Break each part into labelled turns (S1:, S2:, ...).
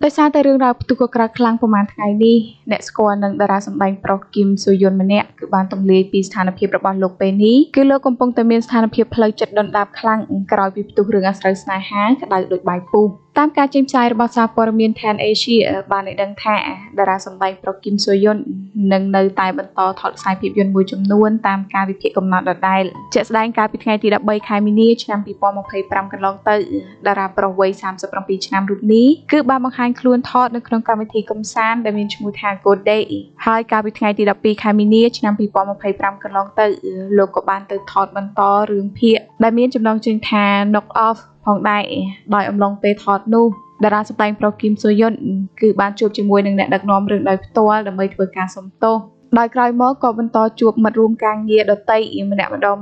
S1: ដោយសារតែរឿងរ៉ាវផ្ទុះកក្រើកខ្លាំងប្រហែលថ្ងៃនេះអ្នកស្គាល់នឹងតារាសម្ដែងប្រុសគឹមសូយុនម្នាក់គឺបានទម្លាយពីស្ថានភាពរបស់លោកពេលនេះគឺលោកកំពុងតែមានស្ថានភាពផ្លូវចិត្តដុនដាបខ្លាំងក្រោយពីផ្ទុះរឿងអាស្រូវស្នេហាក្តៅដូចបាយពុះតាមការចេញផ្សាយរបស់សារព័ត៌មាន Ten Asia បានឲ្យដឹងថាតារាសម្ដែងប្រុសគឹមសូយុននឹងនៅតែបន្តថតខ្សែភាពយន្តមួយចំនួនតាមការវិភាគកំណត់ដដែលជាក់ស្ដែងកាលពីថ្ងៃទី13ខែមីនាឆ្នាំ2025កន្លងទៅតារាប្រុសវ័យ37ឆ្នាំរូបនេះគឺបានបង្ហាញខ្លួនថតនៅក្នុងកម្មវិធីកម្សាន្តដែលមានឈ្មោះថា Good Day ហើយកាលពីថ្ងៃទី12ខែមីនាឆ្នាំ2025កន្លងទៅលោកក៏បានទៅថតបន្តរឿងភាគដែលមានចំណងជើងថា Knock Off ផងដែរដោយអំឡុងពេលថតនោះតារាសម្ដែងប្រុសគឹមសូយុនគឺបានជួបជាមួយនឹងអ្នកដឹកនាំរឿងដោយផ្ទាល់ដើម្បីធ្វើការសុំទោសដោយក្រោយមកក៏បន្តជួបមិត្តរួមការងារដទៃម្នាក់ម្ដង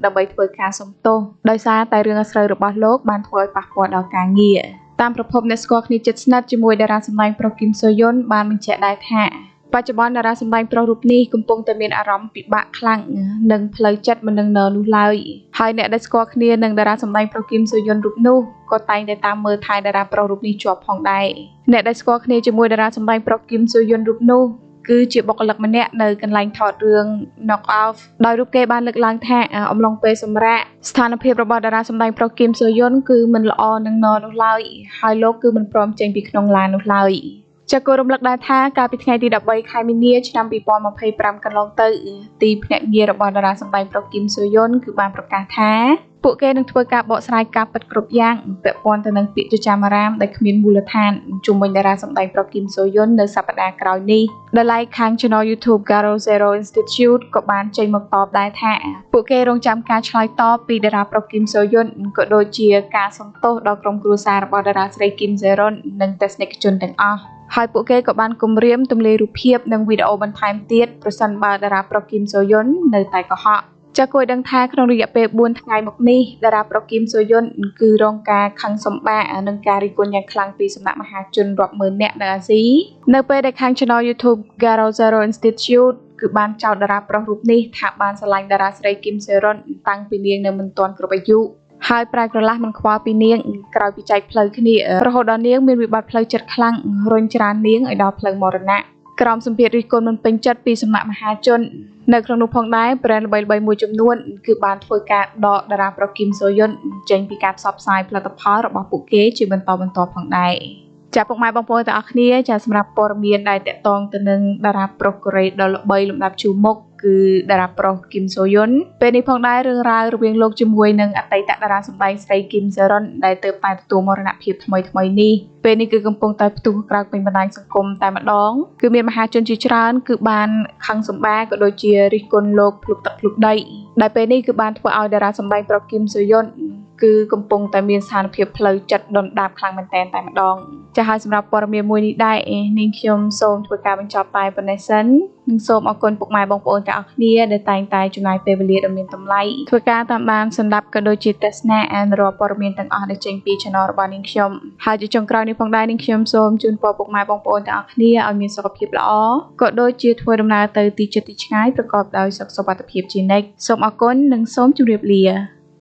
S1: ដើម្បីធ្វើការសុំទោសដោយសារតែរឿងអាស្រូវរបស់លោកបានធ្វើឲ្យប៉ះពាល់ដល់ការងារតាមប្រភពអ្នកស្គាល់គ្នាជិតស្និទ្ធជាមួយតារាសម្ដែងប្រុសគឹមសូយុនបានបញ្ជាក់ដែរថាបច្ចុប្បន្នតារាសម្ដែងប្រុសរូបនេះកំពុងតែមានអារម្មណ៍ពិបាកខ្លាំងនិងផ្លូវចិត្តមិននឹងនរនោះឡើយហើយអ្នកដែលស្គាល់គ្នានឹងតារាសម្ដែងប្រុសគឹមសូយុនរូបនោះក៏តែងតែតាមមើលថែតារាប្រុសរូបនេះជាប់ផងដែរអ្នកដែលស្គាល់គ្នាជាមួយតារាសម្ដែងប្រុសគឹមសូយុនរូបនោះគឺជាបុគ្គលិកម្នាក់នៅកន្លែងថតរឿង Knock Off ដោយរូបគេបានលើកឡើងថាអំឡុងពេលសម្រាកស្ថានភាពរបស់តារាសម្ដែងប្រុសគឹមសូយុនគឺមិនល្អនឹងនរនោះឡើយហើយលោកគឺមិនព្រមចេញពីក្នុងឡាននោះឡើយចាគោរំលឹកដែរថាកាលពីថ្ងៃទី13ខែមីនាឆ្នាំ2025កន្លងទៅទីភ្នាក់ងាររបស់តារាសម្ដែងប្រុសគឹមសូយុនគឺបានប្រកាសថាពួកគេនឹងធ្វើការបកស្រាយការពិតគ្រប់យ៉ាងពាក់ព័ន្ធទៅនឹងពាក្យចចាមអារាមដែលគ្មានមូលដ្ឋានជុំវិញតារាសម្ដែងប្រុសគឹមសូយុននៅសប្តាហ៍ក្រោយនេះដោយឡែកខាង Channel YouTube Garo Zero Institute ក៏បានចេញមកតបដែរថាពួកគេរងចាំការឆ្លើយតបពីតារាប្រុសគឹមសូយុនក៏ដូចជាការសុំទោសដល់ក្រុមគ្រួសាររបស់តារាស្រីគឹមសេរុននិងទស្សនិកជនទាំងអស់ហើយពួកគេក៏បានគម្រាមទម្លាយរូបភាពនិងវីដេអូបន្ថែមទៀតប្រសិនបើតារាប្រុសគឹមសូយុននៅតែកុហកចាគួរដឹងថាក្នុងរយៈពេល4ថ្ងៃមកនេះតារាប្រុសគឹមសូយុនគឺរងការខឹងសម្បានិងការរិះគន់យ៉ាងខ្លាំងពីសំណាក់មហាជនរាប់ម៉ឺននាក់នៅអាស៊ីនៅពេលដែលខាង Channel YouTube Garo Zero Institute គឺបានចោទតារាប្រុសរូបនេះថាបានស្រឡាញ់តារាស្រីគឹមសេរុនតាំងពីនាងនៅមិនទាន់គ្រប់អាយុហើយប្រែក្រឡាស់មិនខ្វល់ពីនាងក្រោយពីចែកផ្លូវគ្នារហូតដល់នាងមានវិបត្តិផ្លូវចិត្តខ្លាំងរុញច្រាននាងឲ្យដល់ផ្លូវមរណៈក្រោមសម្ពាធរិះគន់មិនពេញចិត្តពីសំណាក់មហាជននៅក្នុងនោះផងដែរប្រេនល្បីៗមួយចំនួនគឺបានធ្វើការដកតារាប្រុសគឹមសូយុនចេញពីការផ្សព្វផ្សាយផលិតផលរបស់ពួកគេជាបន្តបន្ទាប់ផងដែរចាពុកម៉ែបងប្អូនទាំងអស់គ្នាចាសម្រាប់ព័ត៌មានដែលតាក់ទងទៅនឹងតារាប្រុសកូរ៉េដ៏ល្បីលំដាប់ជួរមុខគឺតារាប្រុសគឹមសូយុនពេលនេះផងដែររឿងរ៉ាវរវាងលោកជាមួយនឹងអតីតតារាសម្ដែងស្រីគឹមសេរុនដែលទើបតែទទួលមរណភាពថ្មីៗនេះពេលនេះគឺកំពុងតែផ្ទុះក្រៅពេញបណ្ដាញសង្គមតែម្ដងគឺមានមហាជនជាច្រើនគឺបានខឹងសម្បាក៏ដូចជារិះគន់លោកភ្លុកទឹកភ្លុកដីដែលពេលនេះគឺបានធ្វើឲ្យតារាសម្ដែងប្រុសគឹមសូយុនគឺកំពុងតែមានស្ថានភាពផ្លូវចិត្តដុនដាបខ្លាំងមែនទែនតែម្ដងចាស់ហើយសម្រាប់ព័ត៌មានមួយនេះដែរនាងខ្ញុំសូមធ្វើការបញ្ចប់តែប៉ុណ្ណេះសិននិងសូមអរគុណពុកម៉ែបងប្អូនទាំងអស់គ្នាដែលតែងតែចំណាយពេលវេលាដ៏មានតម្លៃធ្វើការតាមដានស្ដាប់ក៏ដូចជាទស្សនាអានរាល់ព័ត៌មានទាំងអស់ដែលចេញពី Channel របស់នាងខ្ញុំហើយជាចុងក្រោយនេះផងដែរនាងខ្ញុំសូមជូនពរពុកម៉ែបងប្អូនទាំងអស់គ្នាឲ្យមានសុខភាពល្អក៏ដូចជាធ្វើដំណើរទៅទីជិតទីឆ្ងាយប្រកបដោយសុខសុវត្ថិភាពជានិច្ចសូមអរគុណនិងសូមជម្រាបលា។